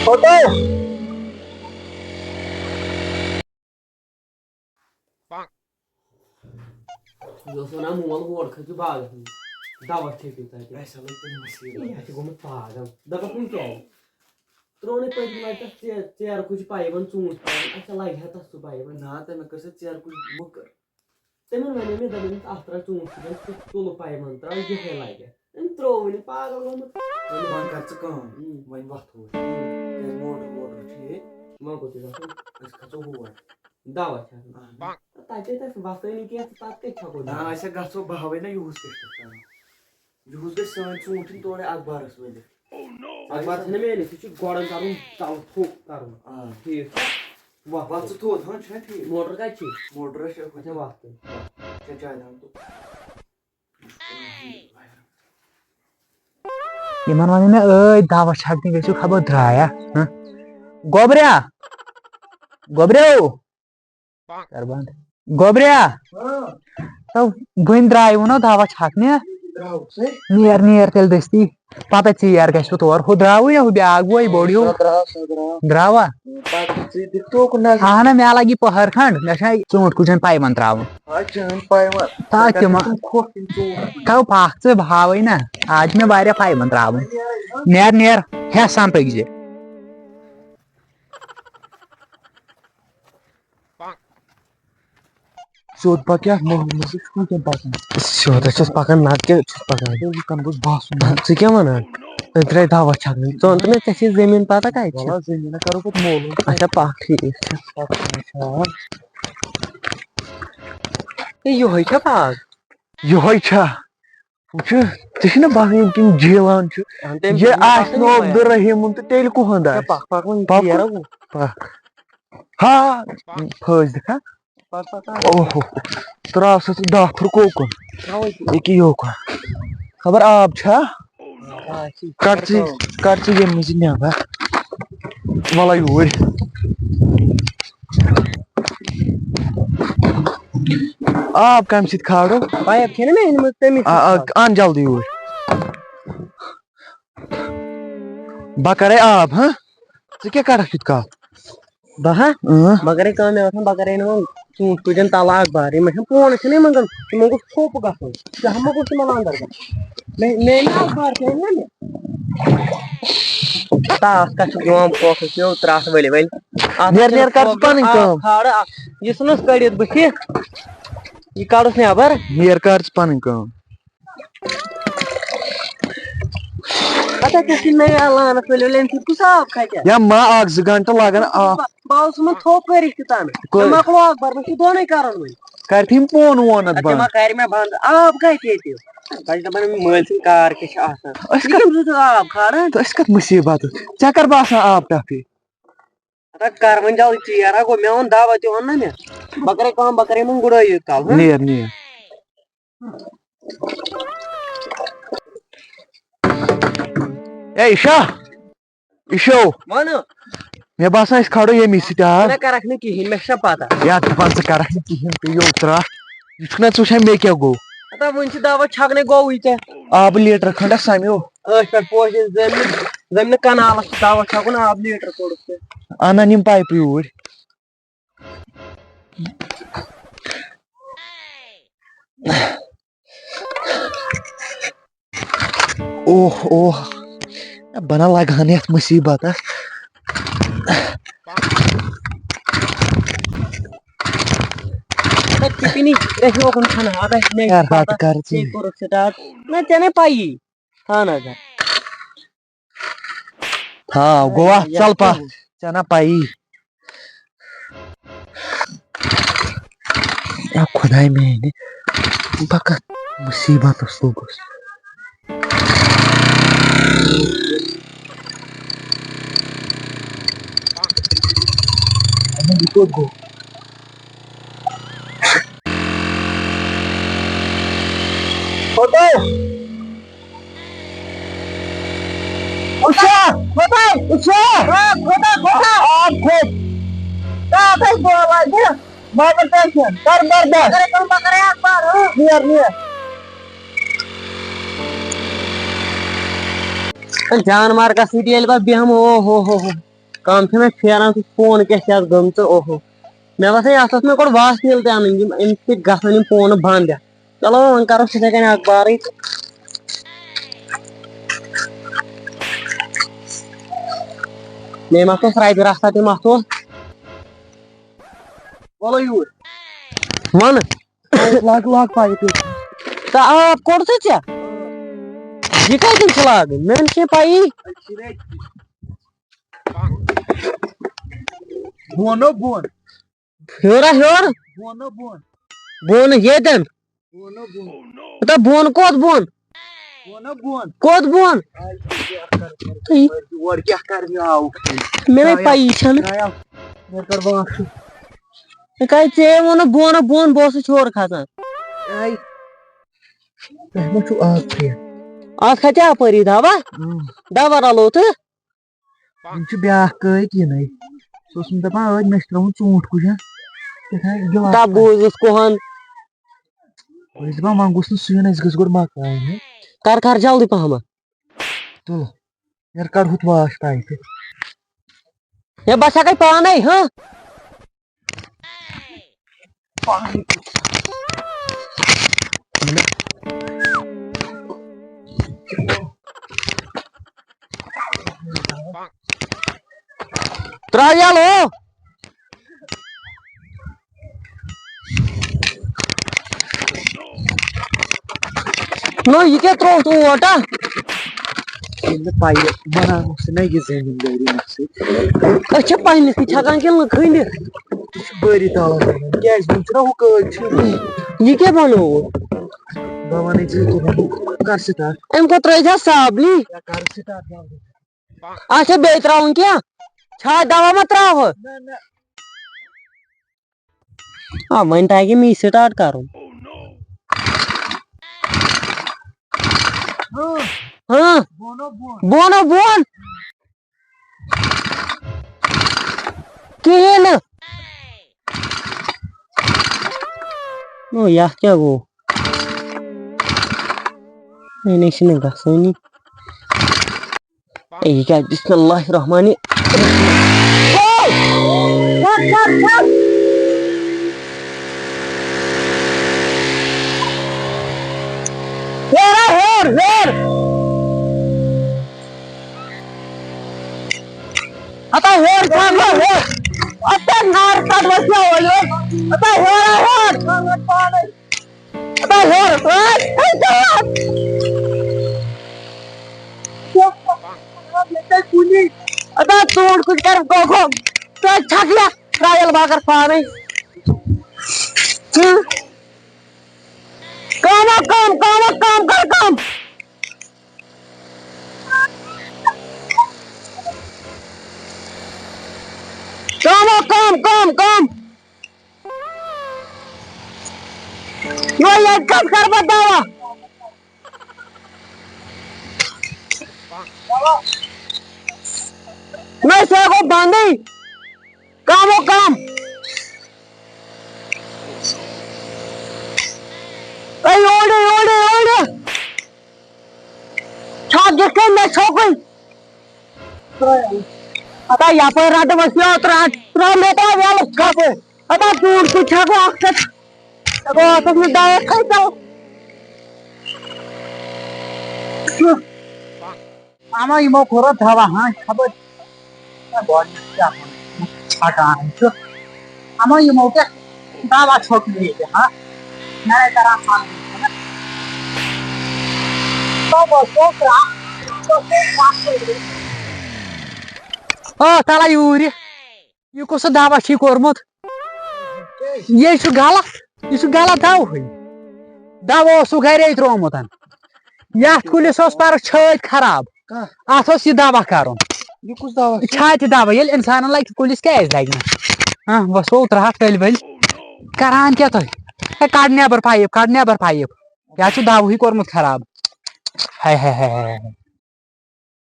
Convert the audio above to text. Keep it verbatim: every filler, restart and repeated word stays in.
Photo. یہِ اوس وَنان مول ہور کھٔسِو باغَس منٛز، دَوا چھٔکِو تَتہِ۔ اَسہِ ہا لٔگۍ تِم مٔشیٖد۔ یہِ ہا چھُ گوٚمُت پاگل۔ دَپان کُم کیٛازِ؟ ترٛوو نہٕ پٔتمہِ لَٹہِ تَتھ ژے-، ژیرٕ کُجہِ پایہِ وَن ژوٗنٛٹھۍ پایہِ وَن، اَسہِ ہا لَگہِ ہا تَتھ سُہ پایہِ وَن۔ نہ، تٔمۍ کٔر سۄ ژیرٕ کُج مٔکٕر۔ تٔمۍ وَنے مےٚ، دوٚپُن، "اَتھ ترٛاو ژوٗنٛٹھۍ سۭتۍ، سُہ تُلہٕ پایہِ وَن ترٛاو، یِہوٚے لَگہِ۔" أمۍ ترٛوو وۄنۍ، پاگل گوٚمُت۔ وۄنۍ کر ژٕ کٲم، وۄنۍ وۄتھ ہور۔ کیٛازِ موٹر ووٹر چھُ ییٚتہِ۔ وۄنۍ کوٚت چھُ گژھُن؟ أسۍ کھژو ہور۔ دعوت چھِ آسان۔ اہن۔ تَتہِ تَتہِ وَسٲنی کینٛہہ تہٕ پَتہٕ کَتہِ چھَکو نہ، دعوت؟ أسۍ ہا گژھو بہوے نہ یُہُس کیٛاہ چھِ کران۔ یُہُس گژھِ سٲنۍ ژوٗنٛٹھۍ یِن تورَے اخبارَس ؤلِتھ۔ اخبار چھَنہٕ مےٚ أنِتھ، یہِ چھُ گۄڈَن کَرُن تَلہٕ تھوٚپ کَرُن۔ آ۔ ٹھیٖک چھا؟ وَتھ۔ وَتھ ژٕ تھوٚد، ہاں، چھُنہ ٹھیٖک؟ موٹر کَتہِ چھِ؟ موٹر چھِ اچھا، وَتھ تُل۔ چےٚ چاے دام تہٕ۔ یِمن وَنان مےٚ، "ٲے، دوا چھکنہِ گٔژھِو خبر درٛایا، ہہ؟ گوٚبریا، گوٚبریو، کر بنٛد۔ گوٚبریا، تو وۄنۍ درٛاے وُنو دوا چھکنہِ۔ نیر، نیر تیٚلہِ دٔستی۔ پتہٕ ژیر گژھِ تور۔ ہُہ درٛاوٕے یا ہُہ بیٛاکھ گوٚو بوٚڑ ہیوٗ؟ سۄ درٛاو، سۄ درٛاو۔ درٛاوا؟ پتہٕ ژٕ دِکھ توکُن نظر۔ اہنہ، مےٚ لگہِ پہر کھنڈ، مےٚ چھا ژوٗنٛٹھۍ کُجن پایمن ترٛاوُن۔ آ، چٲنۍ پایمن۔ آ، تِم۔ تِم کھوٚکھ تِم ژوٗنٛٹھۍ۔ تو پکھ ژٕ، بہٕ ہاوے نہ۔ آز چھِ مےٚ واریاہ پایمن ترٛاوٕنۍ۔ نیر، نیر، ہیٚس سان پٔکۍ زِ۔ سیوٚد پکیا، مو-، مو-، سیوٚد پکان۔ سیوٚد ہا چھُس پکان، نتہٕ کیٛاہ چھُس پکان؟ تیٚلہِ لُکن گوٚژھ باسُن۔ ژٕ کیٛاہ ونان؟ أسۍ درٛاے دوا چھکنہِ۔ ژٕ وَن تہٕ مےٚ، ژےٚ چھے زٔمیٖن پتہ کتہِ چھِ؟ وَلہٕ حظ، زٔمیٖنہ کرو پتہٕ مولوٗم۔ اچھا، پکھ، ٹھیٖک چھُ۔ پکھ، اچھا۔ ہے، یِہوٚے چھا پاگ؟ یِہوٚے چھا؟ وٕچھ، ژےٚ چھُنہ باسان ییٚمہِ کِنۍ جیلان چھُ؟ اہن، تٔمۍ یہِ چھُنہ آسہِ باسان نہٕ یِہوٚے۔ عبدالرحیٖمُن تہٕ تیٚلہِ کُہُنٛد ژےٚ آسہِ؟ پکھ، پکھ وۄنۍ پکُن۔ گیرو۔ پکھ۔ ہا، پھٲسۍ دِکھا؟ پتہٕ پتہٕ آو۔ اوہو، ترٛاو سا ژٕ داہ پھُر کوکُن۔ ترٛاوَے ژٕ۔ ییٚکیٛاہ یوکُن۔ خبر آب چھا؟ آ، چھِ۔ کَڑ ژٕ، کَڑ ژٕ ییٚمہِ منٛز یہِ نٮ۪بر۔ وَلہٕ یوٗرۍ۔ آب کَمہِ سۭتۍ کھارو؟ پایپ چھےٚ نہ مےٚ أنمٕژ تَمی سۭتۍ آ، آ، کھارو۔ اَن جلدی یوٗرۍ۔ بہٕ کَرَے آب، ہاں؟ ژٕ کیٛاہ کَرَکھ یُتھ کَتھ؟ بہٕ ہا؟ اۭں۔ بہٕ کَرَے کٲم، مےٚ باسان، بہٕ کَرَے نہٕ وۄنۍ ژوٗنٛٹھۍ کُجَن تَلہٕ اَخبار۔ یِم چھِنہٕ پونَس چھِنہٕ یِمَن گژھُن، یِمَن گوٚژھ تھوٚپ گژھُن۔ یہِ ہا ما گوٚژھ یِمَن اَندَر گژھُن۔ مےٚ، مےٚ أنۍ نا اَخبار، ژےٚ أنۍ نا مےٚ؟ تَتھ کَتھ چھُکھ دِوان پھۄکھ، یہِ پیوٚو ترٛٹھ ؤلۍ ؤلۍ۔ اَتھ نیر، چھُنہٕ نیر، کَر ژٕ پھۄکھ پَنٕنۍ دِوان، کٲم۔ آب کھارٕ اَتھ۔ یہِ ژھٕنُس کٔڑِتھ بٕتھِ۔ یہِ کَڑُس نٮ۪بَر۔ نیر، کَر ژٕ پَنٕنۍ کٲم۔ پتہ ژےٚ چھُے مےٚ یا لانَس ؤلِو لیٚمہِ سۭتۍ کُس آب کھَتہِ؟ یا ما اَکھ زٕ گھنٹہٕ لَگَن آ۔ بہٕ اوسُس یِمَن تھوٚپ کٔرِتھ تہِ تَنہٕ۔ کٔر۔ ژےٚ مۄکلو اَخبار، مےٚ چھُ دۄنٕے کَرُن وۄنۍ۔ کَرِ تِم پون وون اَتھ اَدٕ ژےٚ بنٛد۔ ما کَرِ مےٚ بنٛد؟ آب کَتہِ ییٚتہِ؟ بہٕ چھُس دَپان، أمۍ مٲلۍ سٕنٛدۍ کار کیٛاہ چھِ آسان؟ أسۍ یہِ کَتھ، کَمہِ سۭتۍ چھُ آب کھاران؟ تہٕ أسۍ کَتھ مُصیٖبت؟ ژےٚ کَر باسان آب ٹَپھِ؟ اَدٕ کَر وۄنۍ جلدی ژیر، ہا گوٚو، مےٚ اوٚن دعوت، یہِ اوٚن نہ مےٚ۔ بہٕ کَرَے کٲم، بہٕ کَرَے یِمَن گُڈٲے یوت کَل، ہاں؟ نیر، نیر۔ اے عشا، عشو۔ وَنہٕ۔ مےٚ باسان أسۍ کھالو ییٚمی سۭتۍ آب۔ ژٕ نہ کَرَکھ نہٕ کِہیٖنۍ، مےٚ چھےٚ پَتہ۔ یا دَپان ژٕ کَرَکھ نہٕ کِہیٖنۍ تہِ، یوٚت ترٛٹھ۔ یہِ چھُکھ نہ ژٕ وٕچھان مےٚ کیٛاہ گوٚو؟ ہتا وٕنہِ چھِ دَوا چھَکنَے گوٚوٕے ژےٚ۔ آبہٕ لیٖٹر کھنٛڈَس سَمیو۔ أتھۍ پٮ۪ٹھ پوشہِ زٔمیٖن، زٔمیٖنہٕ کَنالَس چھُ دَوا چھَکُن، آبہٕ لیٖٹر کوٚڑُکھ ژےٚ۔ اَنَن یِم پایپہٕ یوٗرۍ۔ اوہ، اوہ۔ بہٕ نہ لگہٕ ہن یتھ مُصیبتس۔ ہے، ژٕ تہِ نی، ژےٚ ہیوٚکُن چھَنہٕ، اَدٕ ہے، مےٚ یار، ہتہٕ کر ژٕ۔ ژےٚ کوٚرُتھ start۔ نہ، ژےٚ نے پَیی۔ اہن حظ۔ ہاں، گوٚوا؟ یَتھ ژَل پَتھ۔ کیٛاہ گوٚو؟ ژےٚ نہ پَیی۔ یا خۄداے میٛانہِ، بہٕ کَتھ مُصیٖبتَس لوٚگُس۔ یہِ کوٚت گوٚو؟ کوٚت آو؟ وٕچھا؟ کوٚت آو؟ وٕچھا؟ آ، کوٚت آو؟ کوٚت آو؟ آب کھوٚت۔ کَتھ آسہِ بولان یہِ؟ بابر ٹٮ۪نشن، کر برداشت۔ بکرے کٲم، بکرے اخبار، ہاں۔ نیر، نیر۔ جان مارکس سۭتۍ ییٚلہِ بہٕ بیٚہمہٕ، او ہو ہو ہو۔ کَم چھِ مےٚ پھیران، سُہ فون کیٛاہ چھِ اَتھ گٔمژٕ، اوہو۔ مےٚ باسان، یَتھ اوس مےٚ گۄڈٕ واش نیٖل تہِ اَنٕنۍ، یِم اَمہِ سۭتۍ گژھن یِم فونہٕ بنٛد۔ چلو، وۄنۍ کَرو سُہ یِتھَے کٔنۍ اخبارٕے تہٕ۔ مےٚ ما اوس رَبہِ رَژھا تہِ ما اوس۔ وَلہٕ یوٗرۍ۔ وَن۔ لاگ، لاگ پایِپ ییٚتہِ۔ تہٕ آب کوٚڑ ژٕ ژےٚ؟ یہِ کَتہِ چھِ لاگٕنۍ؟ مےٚ نہٕ چھےٚ پَیی۔ بۄن ہو بۄن۔ ہیوٚر ہا ہیوٚر۔ بۄن ہو بۄن۔ بۄن ییٚتٮ۪ن۔ بۄن ہو بۄن۔ تہٕ بۄن کوٚت بۄن؟ بۄن ہو بۄن۔ کوٚت بۄن؟ آے، یورٕ کیٛاہ کَرنہِ آوُکھ؟ مےٚ نَے پَیی چھَنہٕ۔ مےٚ کَر بہٕ اَکھ۔ مےٚ کَرِ ژےٚ ووٚنُکھ بۄن ہو بۄن، بہٕ اوسُس ہیوٚر کھسان۔ آے۔ تۄہہِ ما چھُو آب پھرٛٹھ؟ اَتھ کھژِ اَپٲری دوا؟ اۭں۔ دوا رَلو تہٕ۔ وۄنۍ چھُ بیٛاکھ کٲتۍ یِنَے۔ سُہ اوسُم دَپان، أدۍ مےٚ چھُ ترٛاوُن ژوٗنٛٹھ کُجا۔ کیٛاہ تام گِلاس۔ دَپ بوٗزُس کُہَن۔ بہٕ چھُس دَپان، وۄنۍ گوٚژھ نہٕ سُہ یُن، اَسہِ گٔژھ گۄڈٕ مۄکلاوٕنۍ۔ کَر کَر جلدی پَہمَتھ۔ تُل، یَر کَڑ ہُتھ واش پایپہِ۔ ہے، بہٕ چھَکَے پانَے، ہہ؟ ترٛاو یَلہٕ ہو۔ نو، یہِ کیٛاہ ترٛووُتھ اوٹ، ہا؟ ییٚلہِ نہٕ پَیہِ بَنان اوس نہ یہِ زٔمیٖندٲری مےٚ سۭتۍ۔ أسۍ چھِ پنٛنِسٕے چھَکان کِنہٕ کھٔنِتھ؟ یہِ چھُ بٲری تالَس وَنان۔ کیٛازِ؟ وۄنۍ چھُنہ ہُہ کٲج چھِ۔ یہِ کیٛاہ بَنووُتھ؟ بہٕ وَنَے ژےٚ یہِ کیٛاہ بَنوو۔ کَر سِٹاٹ۔ اَمہِ کھۄتہٕ ترٛٲیزِ ہا صابنی۔ یا کَر سِٹاٹ جلدی۔ اَتھ چھا بیٚیہِ ترٛاوُن کینٛہہ؟ چھا دَوا ما ترٛاوہو؟ نہ، نہ۔ آ، وۄنۍ تَگہِ مےٚ یہِ سِٹاٹ کَرُن۔ ہاں۔ ہاں۔ بۄن ہو بۄن۔ بۄن ہو بۄن۔ کِہیٖنۍ نہٕ۔ نو، یَتھ کیٛاہ گوٚو؟ یہِ نَے چھِنہٕ گژھٲنی۔ یہِ کیٛاہ؟ بسم اللہ الرحمن الرحیم۔ ہیوٚر، ہیوٚر، ہیوٚر۔ ہتا ہیوٚر، ہیوٚر، ہیوٚر۔ ہتا نار کٹ وسیا ہو۔ ہتا ہیوٚر، ہیوٚر۔ ہتا ہیوٚر، ہیوٚر۔ ادا ژوٗنٛٹھ کُلۍ کر گوٚو گوٚو۔ ژٕ چھکھ یا ٹرٛایل بہٕ کر پانے۔ ہُم۔ کم ہا کم، کم ہا کم، کر کم۔ کم ہا کم، کم، کم۔ یو ییٚتہِ کَتھ کَرٕ بہٕ دَوا؟ نہ، سُہ گوٚو بنٛدٕے۔ کَم و کَم۔ اے، یورٕ، یورٕ، یورٕ۔ چھا دِتھ کٔنۍ مےٚ چھوکُے؟ ہتا یپٲرۍ رٹہٕ وۄنۍ یوت رٹ، ترٛاو مےٚ ترٛاو یَلہٕ کپٲرۍ۔ ہتا ژوٗنٛٹھ کُلۍ چھکو اکھ ہتھ۔ ہتا اتھ اوس نہٕ دوا کھسان۔ اما یِمو کوٚر دوا، ہاں، خبر۔ نہ، گۄڈٕ کیٛاہ وَنہٕ؟ ژھٹان چھُ۔ اما یِمو کیٛاہ دوا چھوٚک مےٚ ییٚتہِ، ہاں؟ نہ، نہ، کران پانہٕ۔ تو بہٕ اوسُس ترٛٹھ، بہٕ اوسُس ترٛٹھ۔ آ، تَلہ یوٗرۍ۔ یہِ کُس دوا چھُے کوٚرمُت؟ یے چھُ غلط، یہِ چھُ غلط دوہٕے۔ دوا اوسُکھ گرے ترٛوومُت۔ یتھ کُلِس اوس پرٕ چھٲتۍ خراب۔ کانٛہہ۔ اتھ اوس یہِ دوا کرُن۔ یہِ کُس دوا چھُ؟ چھاتہِ دوا۔ ییٚلہِ انسانن لگہِ، کُلِس کیازِ لگہِ نہٕ؟ ہاں، وسو ترٛٹھ ؤلۍ ؤلۍ۔ کران کیٛاہ تُہۍ؟ ہے، کڑ نٮ۪بر پایپ، کڑ نٮ۪بر پایپ۔ یا چھُ دوہٕے کوٚرمُت خراب۔ ہاے ہاے ہاے ہاے۔